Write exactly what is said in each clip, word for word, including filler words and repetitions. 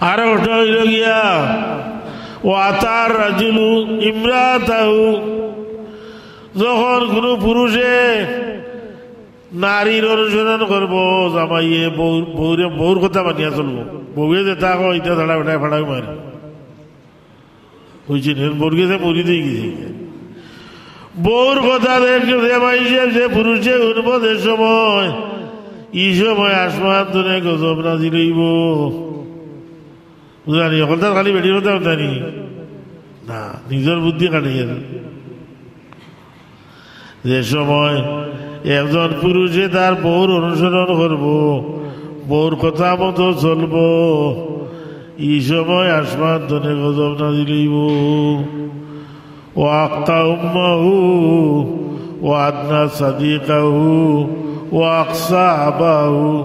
আরো কথা অইল গিয়া, "ওয়া আতার রাজুলু ইমরাতাহু", যখন কোনো পুরুষে নারীর অনুসরণ করবো, জামাইয়ে বউর, বউরে, বউর কথা মানিয়া চলবো, বউয়ে যেতা কয়, ইতা ছাড়া বেটায় ফাড়াও মারে। বুঝছেন? এর বউর গেছে মরি দিয়ে গেছে। বউর কথা দেখে যে মাইনষে, যে পুরুষে হুনবো যে সময়, ই সময় আসমান তনে গজব নাজিল অইবো। বুঝলানি? অখন তার খালি বেটির কথা হুনতানি না, নিজর বুদ্ধি খাটাইয়া। যে সময় একজন পুরুষে তার বউর অনুসরণ করবো, বউর কথা মতো চলবো, ই সময় আসমান তনে গজব নাজিল অইবো। "ওয়া আক্কা উম্মাহু, ওয়া আদনা সাদিকাহু, ওয়া আকসা আবাহু।"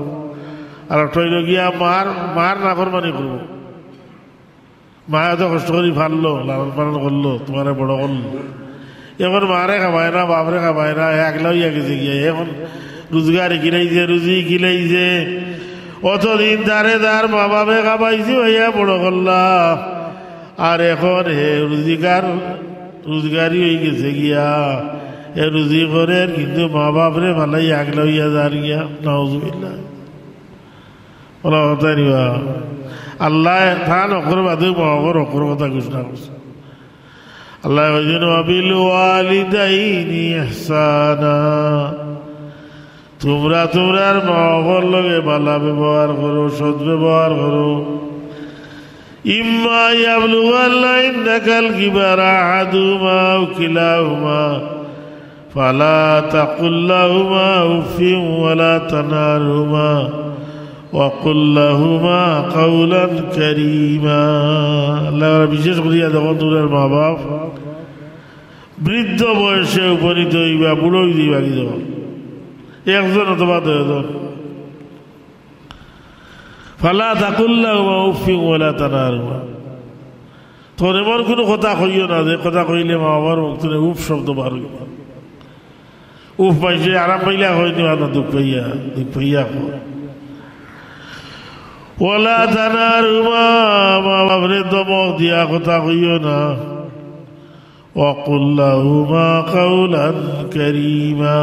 আর একটা অইল গিয়া মার, মার নাফরমানি করবো। মায়ে তো কষ্ট করি পাললো, লালন পালন করলো, তুমারে বড় করলো। এখন মারে খাবায় না, বাপরে খাবায় না, একলা অইয়া গেছে গিয়া। এখন রুজগার কিলাইছে, রুজি কিলাইছে। অতদিন তারে তার মা বাপে খাবাইছি, অইয়া বড় করলা। আর এখন হে রুজিগার, রুজগারি অই গেছে গিয়া। হে রুজি করের, কিন্তু মা বাপরে ফালাই একলা অইয়া যার গিয়া। নাউজুবিল্লাহ। বলা কথা নিবা। আল্লায় তান হকর বাদে মা বাপর হকর কথা ঘোষণা করছে। আল্লায় কইছইন, "ওয়া বিল ওয়ালিদাইনি ইহসানা।" তুমরা তুমরার মা বাপর লগে ভালা ব্যবহার করো, সৎ ব্যবহার করো। "ইম্মা ইয়াবলুগান্না ইনদাকাল কিবারা আহাদুহুমা আও কিলাহুমা ফালা তাকুল লাহুমা উফিন ওয়ালা তানহারহুমা ওয়া কুল লাহুমা কাওলান কারীমা।" আল্লাহ, বিশেষ করিয়া যখন তুমরার মা বাপ বৃদ্ধ বয়সে উপনীত অইবা, বুড়া অই যাইবা কি যখন, একজন অথবা দুইজন, ফালা তাকুল লাহুমা উফিন ওয়ালা তানহারহুমা। তখন এমন কুনু কথা কইও না যে কথা কইলে মা বাপর মুখ তনে উফ শব্দ বার অইবো। উফ পাইছে, আরাম পাইলা কয় নি, না দুখ পাইয়া, দুখ পাইয়া কয়। ওয়ালা তানহারহুমা, মা বাপরে ধমক দিয়া কথা কইও না। ওয়া কুল লাহুমা কাওলান কারীমা,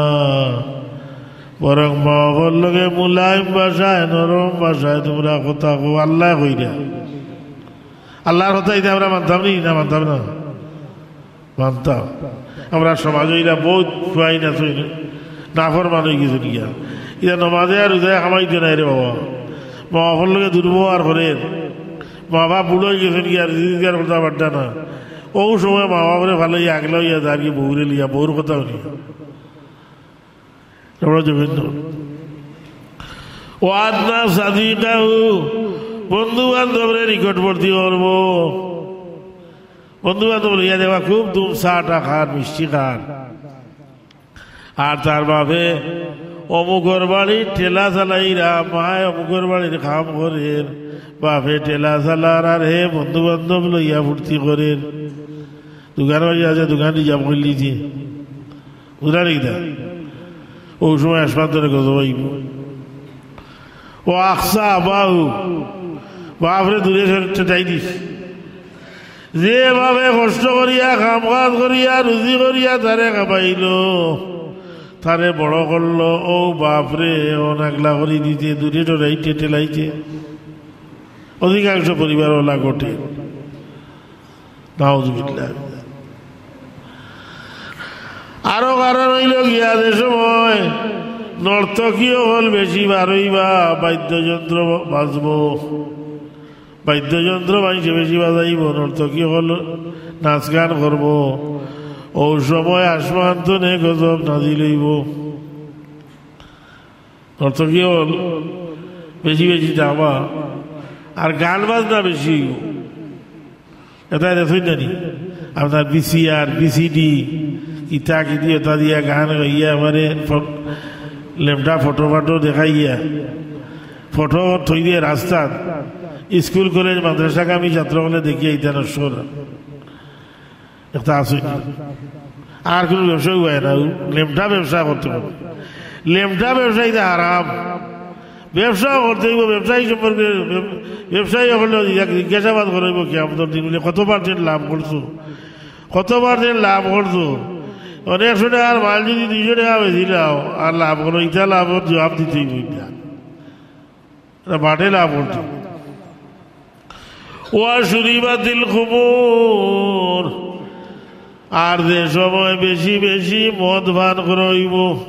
বরং মা বাপর লগে মুলায়েম ভাষায়, নরম ভাষায় তুমরা কথা কও। আল্লায় কইরা, আল্লার কথা ইতা আমরা মানতাম নি? না, মানতাম না, মানতাম। আমরা সমাজো ইলা বউত পুয়াইন আছে, নাফরমান অই গেছে গিয়া। ইতা নমাজে আর রুজায় কামাইতো নায় রে বাবা। মা বাপর লগে দুর্ব্যবহার করের, মা বাপ বুড়া অই গেছইন গিয়া, আর রুজিগার করতা পারতা না। অউ সময় মা বাপরে ফালাইয়া একলা অইয়া যার গি বউরে লইয়া, বউর কথা হুনিয়া। আমরা জমিন তো। ওয়া আদনা সাদিকাহু, বন্ধু বান্ধবরে নিকটবর্তী করবো। বন্ধু বান্ধব লইয়া দেখবা খুব ধুম চা টা খার, মিষ্টি খার। আর তার বাপে অমুকর বাড়ির ঠেলা চালাইরা, মায় অমুকর বাড়ির কাম করের, বাপে ঠেলা চালার, আর হে বন্ধু বান্ধব লইয়া ফুর্তি করের। দোকান বাড়ি আছে, দোকান রিজার্ভ করি লিছে। বুঝলা নি কিতা? অউ সময় আসমান তনে গজব আইবো। ওয়া আকসা আবাহু, বাপরে দূরে সরে ঠেটাই দিস। যে বাপে কষ্ট করিয়া, কাম কাজ করিয়া, রুজি করিয়া তারে খাবাইলো, তারে বড় করলো, অউ বাপরে অখন একলা করি দিছে, দূরে ঠেটাই ঠেলাইছে। অধিকাংশ পরিবার অলা ঘটে। নাউজুবিল্লাহ। আরো কারণ অইল গিয়া, যে সময় নর্তকী অকল বেশি বার অইবা, বাদ্যযন্ত্র বাজবো, বাদ্যযন্ত্র মাইনষে বেশি বাজাইবো, নর্তকী অকল নাচ গান করবো, অউ সময় আসমান তনে গজব নাজিল অইবো। নর্তকী অকল বেশি বেশি যাবা, আর গান বাজনা বেশি অইবো। এটা এটা থই জানি আপনার ভিসিআর, ভিসিডি, কিতা কিতি এটা দিয়া গান গাইয়া মানে ফ-, লেমটা ফটো ফাটো দেখাইয়া, ফটো থই দিয়া রাস্তাত, স্কুল কলেজ মাদ্রাসাগামী ছাত্র অকলে দেখিয়া ইতা নষ্ট করা। একটা আছে। আর কোনো ব্যবসা অয় না, লেমটা ব্যবসা করতে পারে। লেমটা ব্যবসা ইটা হারাম। ব্যবসা করতে অইবো, ব্যবসায়ী সম্পর্কে ব্যব-, ব্যবসায়ী অকলরে জিজ্ঞা-, জিজ্ঞাসাবাদ করা অইবো কিয়ামতর দিন বুলে, "কত percent লাভ করছো? কত percent লাভ করছো?" অনেক সময় আর মাল যদি দুইশো টেকা বেচিলাও, আর লাভ করো, ইটা লাভর জবাব দিতে অইবো ইটা। এটা বাটে লাভ করতো। "ওয়াশুরিবাতিল খুমুর", আর যে সময় বেশি বেশি মদ পান করা অইবো,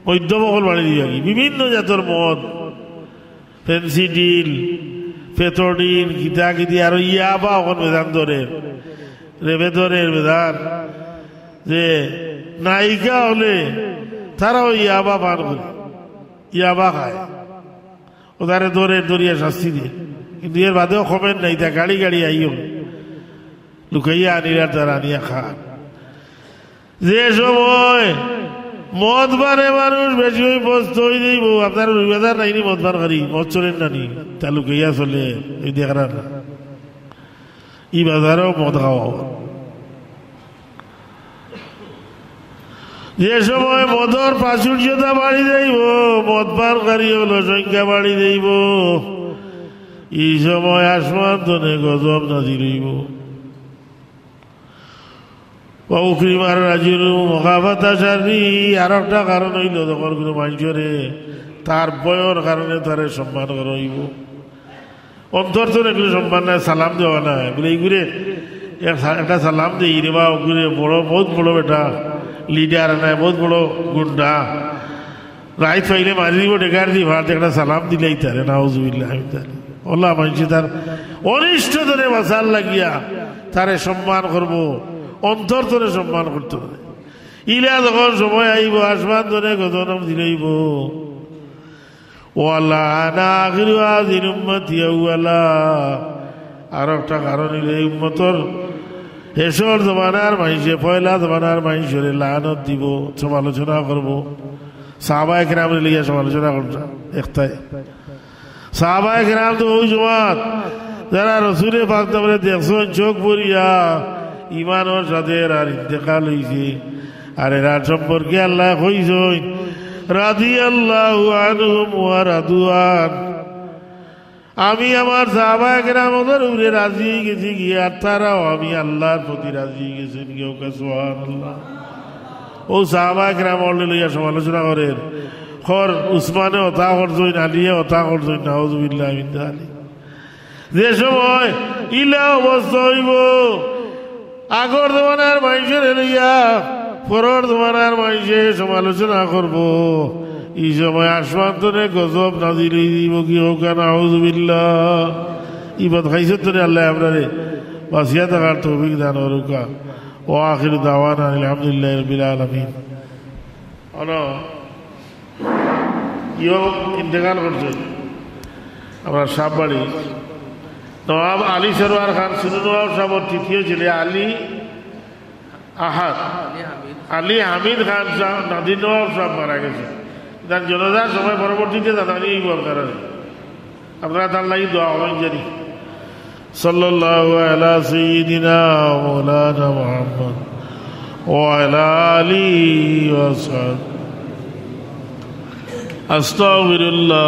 মদ্যপ অকল বাড়ি দিবা কি, বিভিন্ন জাতর মদ, ফেন্সিডিল, পেথোডিন, কিতা কিতি, আরো ইয়াবা অকল বেজান ধরের, রেবে ধরের বেজান, যে নায়িকা অকলে তারাও ইয়াবা পান করে, ইয়াবা খায়। অতারে ধরের, ধরিয়া শাস্তি দেয়। কিন্তু এর বাদেও কমের না, ইতা গাড়ি গাড়ি আইও। লুকাইয়া আনিরার তারা আনিয়া খার। যে সময় মদ পানে মানুষ বেশি অইবো, অসুস্থ অই যাইবো, আপনারা রুই বাজার নাইনি মদ পান করি, মদ চলের নানি, তা লুকাইয়া চলে, এই দেখরা না। ই বাজারেও মদ খাওয়া। যে সময় মদর প্রাচুর্যতা বাড়ি যাইবো, মদ পানকারী অকলর সংখ্যা বাড়ি যাইবো, ই সময় আসমান তনে গজব নাজিল অইবো। ওয়া উকরিমার রাজুলু মুখাফাতা শাররি, আর একটা কারণ অইলো, যখন কুনু মানষরে তার ভয়র কারণে তারে সম্মান করা অইবো। অন্তর তো একটু সম্মান নাই, সালাম দেওয়া নাই। বুলে, "ইগুরে এক সা-, একটা সালাম দেই রে বা, ওগুরে বড়, বউত বড় বেটা, লিডার নাই, বউত বড় গুন্ডা। রাইত পাইলে মারি দিবো, ডেকার দি ভাত, একটা সালাম দিলাই তারে, নাউজুবিল্লাহ।" আমি তারে, ওলা মানষে তার অনিষ্ট তনে বাঁচার লাগিয়া তারে সম্মান করবো, অন্তর তনে সম্মান করতো পারে। ইলা যখন সময় আইবো, আসমান তনে গজব নাজিল অইবো। ওয়া লাআনা আখিরু হাযিহিল উম্মতি আউওয়ালা। আর একটা কারণ অইলো, এই উম্মতর হেশর জমানার মানষে, পয়লা জমানার মানষরে লানত দিবো, সমালোচনা করবো। সাহাবায়ে কেরামরে লইয়া সমালোচনা করতা, একটাই। সাহাবায়ে কেরাম তো ওই জমাত, যারা রসুলে পাক তারপরে দেখছইন চোখ ভরিয়া, ইমানর সাথে এরার ইন্তেকাল অইছে। আর এরার সম্পর্কে আল্লায় কইছইন, "রাদিয়াল্লাহু আনহুম ওয়া রাদু আন।" আমি আমার সাহাবায়ে কেরামর উপরে রাজি অই গেছি গিয়া, আর তারাও আমি আল্লাহর প্রতি রাজি অই গেছইন গিয়া। ওকে সুবহানাল্লাহ। ও সাহাবায়ে কেরামরে লইয়া সমালোচনা করের, কর উসমানে অতা করছইন, আলিয়ে অতা করছইন, নাউজুবিল্লাহ মিন যালিক। যে সময় ইলা অবস্থা অইবো, আগর জমানার মানষরে লইয়া পরর জমানার মানষে সমালোচনা করবো, ই সময় আসমান তনে গজব নাজিল অই দিবো কি, ওকে নাউজুবিল্লাহ। ই বদখাইছত তনে আল্লায় আমরারে বাঁচিয়া থাকার তৌফিক দান করুকা। ওয়া আখিরু দাওয়ানা আলহামদুলিল্লাহি রাব্বিল আলামিন। অনো ইয়ো ইন্তেকাল করছে আমরা সাববাড়ি নওয়াব আলী সরোয়ার খান, সুনু নওয়াব সাবর তৃতীয় ছেলে আলী আহাদ, আলী হামিদ খান সাব, নাদির নওয়াব সাব মারা গেছে। তার জানাজার সময় পরবর্তীতে জানানি এই দরকার আছে। আপনারা তার লাগি দোয়া করইন জানি। সাল্লাল্লাহু আলা সাইয়্যিদিনা ওয়া মাওলানা মুহাম্মদ ওয়া আলা আলিহি ওয়া সাহবিহি। আস্তাগফিরুল্লাহ।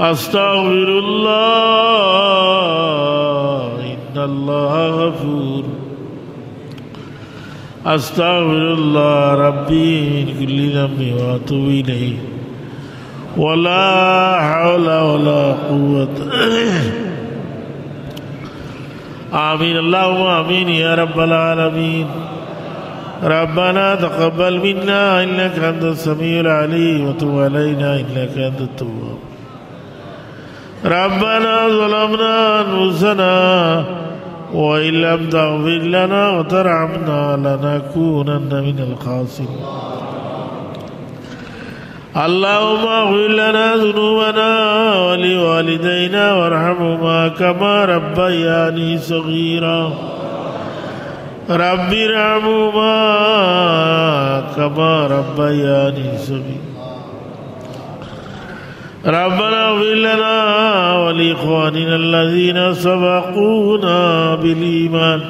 আস্তাগফিরুল্লাহ। ইন্নাল্লাহা গফুর। أستغفر الله ربي من كل ذنب وأتوب إليه. ولا حول ولا قوة. آمين. اللهم آمين يا رب العالمين. ربنا تقبل منا إنك أنت السميع العليم وتب علينا إنك أنت التواب. ربنا ظلمنا أنفسنا وإن لم تغفر لنا وترحمنا لنكونن من الخاسرين. اللهم اغفر لنا ذنوبنا ولوالدينا وارحمهما كما ربياني صغيرا. رب ارحمهما كما ربياني صغيرا. ربنا اغفر لنا ولإخواننا الذين سبقونا بالإيمان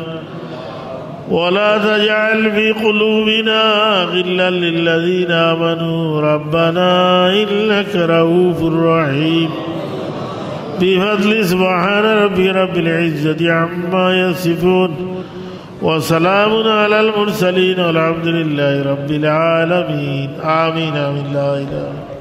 ولا تجعل في قلوبنا غلا للذين آمنوا ربنا إنك رؤوف رحيم. بفضل سبحان ربي رب العزة عما يصفون، وسلام على المرسلين، والحمد لله رب العالمين. آمين، آمين، لا إله إلا الله.